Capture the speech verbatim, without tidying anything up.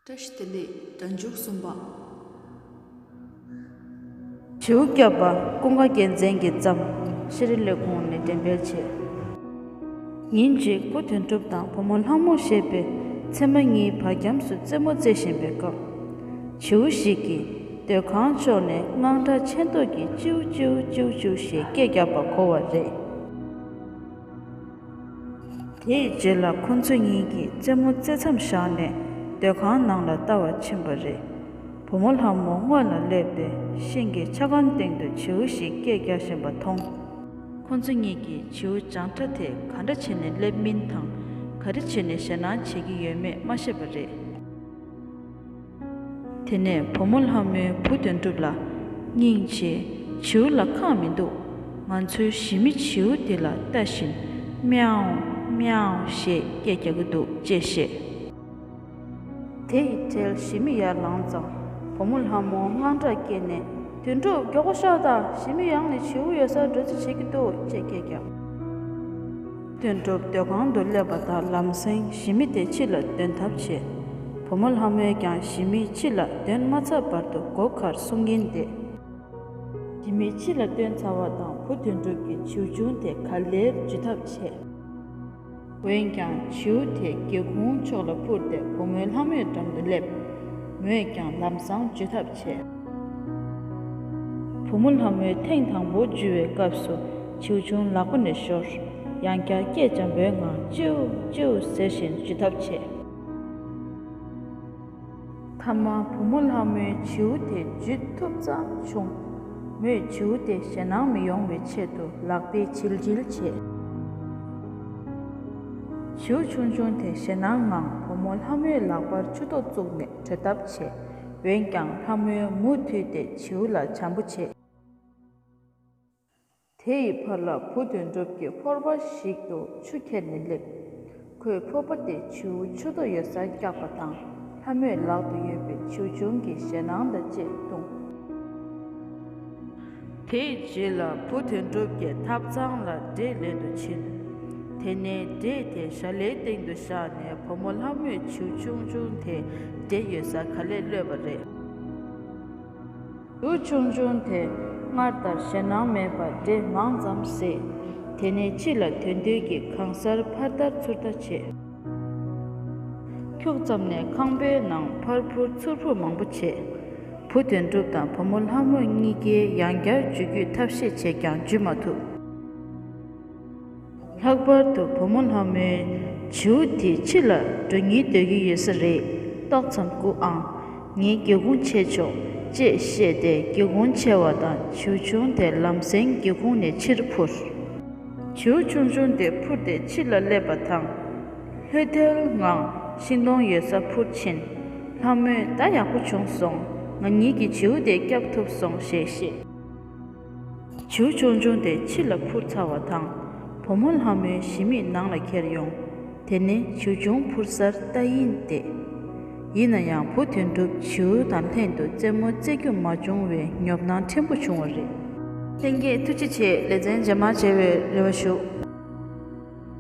བཀྲ་ཤིས་བདེ་ལེགས། སྒྲ་འཇུག་གསུམ་པ། བྱིའུ་སྐྱོབ་པ་ཀུན་དགའ་རྒྱལ་མཚན་གྱིས་བརྩམས། ཤེས་རིག་ལས་ཁུངས་ནས་འགྲེམས་སྤེལ་བྱས། ཉིན་གཅིག་བུ་དོན་གྲུབ་དང་བུ་མོ་ལྷ་མོ་ཞེས་པའི་མཚེ་མ་གཉིས་བར་ཁྱམས་སུ་རྩེད་མོ་རྩེ་བཞིན་པའི་སྐབས། བྱིའུ་ཞིག་གིས་སྡོད་ཁང་ཕྱོགས་ནས་དངངས་སྐྲག་ཆེ་མདོག་གིས་ཅིའུ་ཅིའུ་ཅིའུ་ཅིའུ་ཞེས་སྐད་རྒྱག་པ་གོ་བ་རེད། དེའི་རྗེས་ལ་ཁོ་ཚོ་གཉིས་ཀྱིས་རྩེད་མོ་རྩེ་མཚམས་བཞག་ནས་སྡོད་ཁང་ནང་ལ་ལྟ་བར་ཕྱིན་པ་རེད། བུ་མོ་ལྷ་མོ་སྔོན་ལ་སླེབས་ཏེ་ཤིང་གི་ཆ་སྒང་སྟེང་དུ་བྱིའུ་ཞིག་སྐད་རྒྱག་བཞིན་པ་མཐོང་། ཁོ་ཚོ་གཉིས་ཀྱིས་བྱིའུ་བྱང་ཁྲ་དེ་ག་འདྲ་བྱས་ནས་སླེབས་མིན་དང་། ག་རེ་བྱས་ནས་ཞེད་སྣང་བྱེད་ཀྱི་ཡོད་མེད་མ་ཤེས་པ་རེད། དེ་ནས་བུ་མོ་ལྷ་མོས་བུ་དོན་གྲུབ་ལ། སྙིང་རྗེ། བྱིའུ་ལ་ཁག་མི་འདུག་ང་ཚོའི་ཞི་མི་བྱིའུ་དེ་ལ་ལྟ་བཞིན་མེའོ། མེའོ་ཞེས་སྐད་རྒྱག་གི་འདུག་ཅེས་བཤད། དེ་ཡི་འཕྲལ་ཞི་མི་ཡར་ལངས་ཙང་། བུ་མོ་ལྷ་མོ་དངངས་སྐྲག་སྐྱེས་ནས། དོན་གྲུབ། མགྱོགས་པོ་ཤོག་དང་། ཞི་མི་ཡང་ནས་བྱིའུ་ཡོད་སར་འགྲོ་རྩིས་བྱེད་ཀྱི་འདུག་ཅེས་སྐད་རྒྱབ། དོན་གྲུབ་སྡོད་ཁང་དུ་སླེབས་པ་དང་ལམ་སེང་ཞི་མི་དེ་ཕྱི་ལ་འདོན་ཐབས་བྱས། བུ་མོ་ལྷ་མོས་ཀྱང་ཞི་མི་ཕྱི་ལ་འདོན་མ་ཚར་བར་དུ་སྒོ་ཁར་སྲུང་གིན་བསྡད། ཞི་མི་ཕྱི་ལ་འདོན་ཚར་བ་དང་བུ་དོན་གྲུབ་ཀྱིས་བྱིའུ་ཆུང་དེ་ག་ལེར་འཇུ་ཐབས་བྱས། འོན་ཀྱང་བྱིའུ་དེ་སྒེའུ་ཁུང་ཕྱོགས་ལ་འཕུར་ཏེ་བུ་མོའི་ལྷ་མོའི་འགྲམ་དུ་སླེབས། མོས་ཀྱང་ལམ་སང་འཇུ་ཐབས་བྱས། བུ་མོ་ལྷ་མོས་ཐེངས་དང་པོ་འཇུ་བའི་སྐབས་སུ་བྱིའུ་ཆུང་ལག་པ་ནས་ཤོར། ཡང་བསྐྱར་སྐད་འཇམ་པོའི་ངང་ཅིའུ་ཅིའུ་ཟེར་བཞིན་འཇུ་ཐབས་བྱས། མཐའ་མ་བུ་མོ་ལྷ་མོས་བྱིའུ་དེ་འཇུ་ཐུབ་ཙམ་བྱུང་། མོས་བྱིའུ་དེ་ཞེད་སྣང་མི་ཡོང་བའི་ཆེད་དུ་ལག་པས་བྱིལ་བྱིལ་བྱས། བྱིའུ་ཆུང་ཆུང་དེ་ཞེད་སྣང་ངང་བུ་མོ་ལྷ་མོའི་ལག་པར་མཆུ་ཏོ་བཙུགས་ནས་བྲོས་ཐབས་བྱས། འོན་ཀྱང་ལྷ་མོས་མུ་མཐུད་དེ་བྱིའུ་ལ་བྱམས་པོ་བྱས། དེ་ཡི་བར་ལ་བུ་དོན་གྲུབ་ཀྱིས་ཕོར་པ་ཞིག་ཏུ་ཆུ་ཁྱེར་ནས་སླེབས། ཁོས་ཕོར་པ་དེ་བྱིའུ་མཆུ་ཏོ་ཡོད་སར་བཀྱགས་པ་དང་ལྷ་མོའི་ལག་ཏུ་ཡོད་པའི་བྱིའུ་ཆུང་གི་ཞེད་སྣང་དང་བཅས་བཏུང་། དེའི་རྗེས་ལ་བུ་དོན་གྲུབ་ཀྱིས་ཐབ་ཚང་ལ་འབྲས་ལེན་དུ་ཕྱིན། དེ་ནས་འབྲས་དེ་ཞལ་ལའི་སྟེང་དུ་བཞག་ནས་བུ་མོ་ལྷ་མོས་བྱིའུ་ཆུང་ཆུང་དེ་འབྲས་ཡོད་སར་ག་ལེར་གློད་པ་རེད། བྱིའུ་ཆུང་ཆུང་དེ་སྔར་ལྟར་ཞེད་སྣང་མེད་པར་འབྲས་མང་ཙམ་བཟས། དེ་ནས་ཕྱི་ལ་དོན་དུས་ཀྱི་གང་སར་ཕར་དར་ཚུར་དར་བྱས། ཁྱུག་ཙམ་ནས་ཁང་པའི་ནང་ཕར་འཕུར་ཚུར་འཕུར་མང་པོ་བྱས། བུ་དོན་གྲུབ་དང་བུ་མོ་ལྷ་མོ་གཉིས་ཀས་ཡང་བསྐྱར་འཇུ་རྒྱུའི་ཐབས་ཤེས་བྱས་ཀྱང་འཇུ་མ་ཐུབ། ལྷག་པར་དུ་བུ་མོ་ལྷ་མོས་བྱིའུ་དེ་ཕྱི་ལ་འགྲོ་སྙིང་འདོད་ཀྱི་ཡོད་ས་རེད། ཏོག་ཙམ་སྒུག་ཨང་། ངས་སྒེའུ་ཁུང་ཕྱེ་ཆོག་ཅེས་བཤད་དེ་སྒེའུ་ཁུང་ཕྱེ་བ་དང་བྱིའུ་ཆུང་དེ་ལམ་སེང་སྒེའུ་ཁུང་ནས་ཕྱིར་འཕུར། བྱིའུ་ཆུང་ཆུང་དེ་འཕུར་ཏེ་ཕྱི་ལ་སླེབས་པ་དང་། ལྷོད་ལྷོད་ངང་ཤིང་སྡོང་ཡོད་སར་འཕུར་ཕྱིན། ལྷ་མོས་ད་ཡག་པོ་བྱུང་སོང་། ང་གཉིས་ཀྱིས་བྱིའུ་དེ་བསྐྱབས་ཐུབ་སོང་ཞེས་བཤད། བྱིའུ་ཆུང་ཆུང་དེ་ཕྱི་ལ་འཕུར་ཚར་བ་དང་། བུ་མོ་ལྷ་མོའི་ཞི་མིས་ནང་ལ་ཁྱེར་ཡོང་། དེ་ནས་བྱིའུ་ཆུང་འཕུར་སར་ལྟ་ཡིན་ཏེ། ཡིན་ན་ཡང་བུ་དོན་གྲུབ་བྱིའུ་དང་ལྷན་དུ་རྩེད་མོ་རྩེ་རྒྱུ་མ་བྱུང་བའི་ཉོབ་སྣང་ཕྲན་བུ་བྱུང་བ་རེད། ལྷན་རྒྱས་ཐུགས་རྗེ་ཆེ། ལེ་ཚན་རྗེས་མ་མཇལ་བའི་རེ་བ་ཞུ།